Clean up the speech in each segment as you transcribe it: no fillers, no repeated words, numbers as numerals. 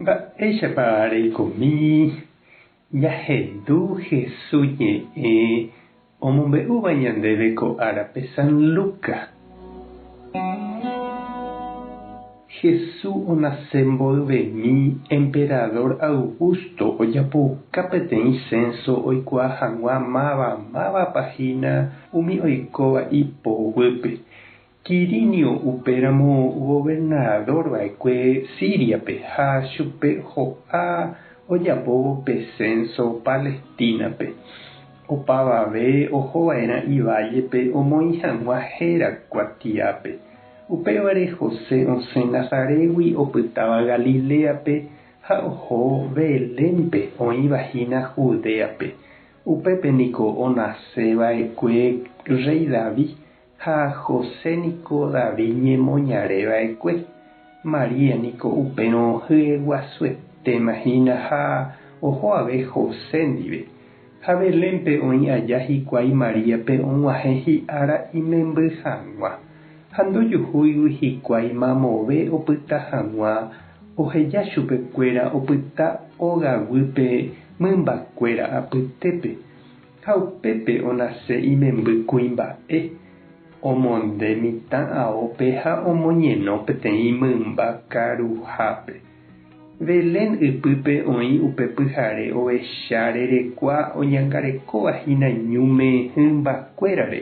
Mba'éichapa reikomi ñahendu Hesu ñe'ẽ omombe'úva ñandéve ko árape San Lucas? Hesu onase mboyvemi emperador Augusto ojapouka peteĩ censo oikuaa hag̃ua máva mávapa hína umi oikóva ipoguýpe. Quirinio upéramo governador va'ekue Síriape ha chupe ho'a ojapóvo pe censo Palestínape. Opavave ohova'erã ivállepe omoĩ hag̃ua héra kuatiápe. Upévare José osẽ Nazarégui opytáva Galiléape ha oho Belénpe oĩva hína Judéape. Upépe niko onase va'ekue rréi David Ha José niko David ñemoñare va'ekue. María niko upérõ hyeguasuetéma hína ha oho ave José ndive. Ha Belénpe oĩ aja hikuái Maríape og̃uahẽ hi'ára imemby hag̃ua. Ha ndojuhúigui hikuái mamove opyta hag̃ua, oheja chupekuéra opyta ogaguýpe mymbakuéra apytépe. Ha upépe onase imemby kuimba'e, omonde mitã aópe ha omoñeno peteĩ mymba karuhápe. Belén ypýpe oĩ upe pyhare ovecha rerekua oñangarekóva hína ñúme hymbakuérare.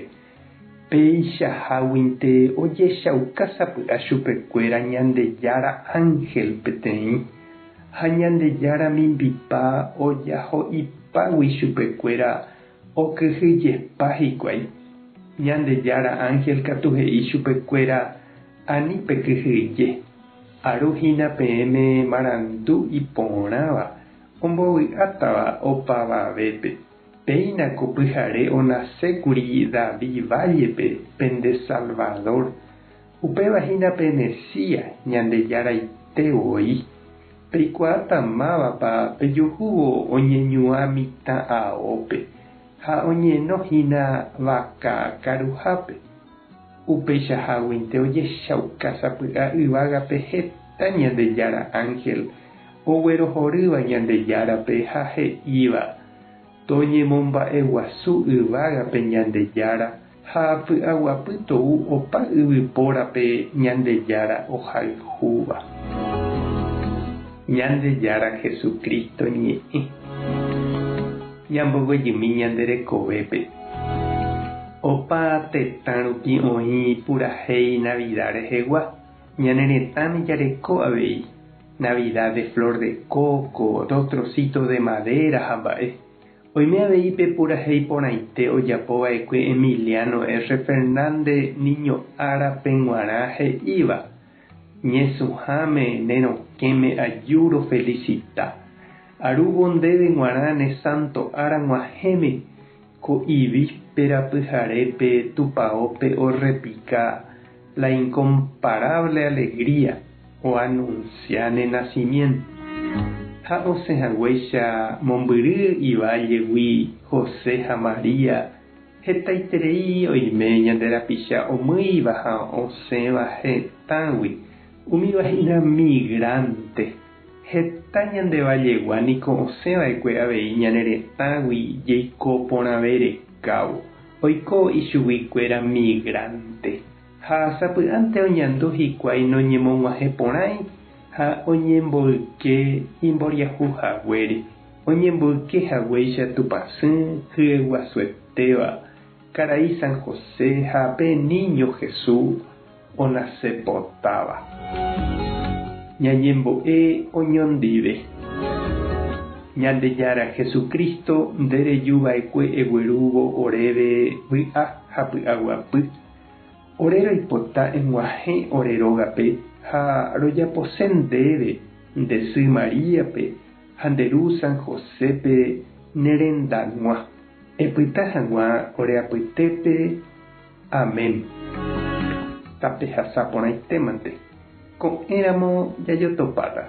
Peichaháguinte ojechauka sapy'a chupekuéra Ñandejára ánhel peteĩ, ha Ñandejára mimbipa ojaho'ipágui chupekuéra okyhyjepa hikuái. Ñandejára ánhel katu he'i chupekuéra, Ani pekyhyje, aru hína peẽme marandu iporãva ombovy'átava opavavépe. Péina ko pyhare onasékuri David vállepe pende Salvador, upéva hína pe Mesías, Ñandejaraite voi. Peikuaáta mávapa pejuhúvo oñeñuã mitã aópe ha oñeno hína vaka karuhápe. Upeichaháguinte ojechauka sapy'a yvágape heta Ñandejára ánhel oguerohorýva Ñandejárape ha he'íva, Toñemomba'eguasu yvágape Ñandejára ha py'aguapy tou opa yvypórape Ñandejára ohayhúva. Ñandejára Jesucristo ñe'ẽ. Ñamboguejymi ñande rekovépe. Opa tetã rupi oĩ purahéi Navidad rehegua, ñane retãme jareko avei. Navidad de flor de coco, dos trocitos de madera ha mba'e. Oime avei pe purahéi porãite ojapo va'ekue Emiliano R. Fernández niño árape g̃uarã he'íva, Ñesũháme ne rokẽme aju rofelicita. Arúvo ndéve g̃uarã ne santo ára g̃uahẽme, ko ivíspera pyharépe tupaópe orrepika la incomparable alegría oanuncia ne nacimiento. Ha osẽ haguéicha mombyry ivállegui José ha María, hetaiterei oime ñande rapicha omýiva ha osẽva hetãgui, umíva hína migrante. Heta ñande vallegua niko osẽ va'ekue avei ñane retãgui jeiko porãve rekávo, oiko ichugui kuéra migrante. Ha sapy'ánte oñandu hikuái noñemog̃uahẽ porãi ha oñemboyke imboriahu haguére, oñemboyke haguéicha Tupãsy hyeguasuetéva, karai San José ha pe Niño Jesús onase potáva. Ñañembo'e oñondive. Ñandejára Jesucristo, nde reju va'ekue eguerúvo oréve vy'a ha py'aguapy. Ore roipota eg̃uahẽ ore rógape ha rojapose ndéve, nde sy Maríape ha nde ru San Josépe ne rendag̃ua. Epyta hag̃ua ore apytépe. Amén. Tapehasa porãitémante. Ko'ẽramo jajotopáta.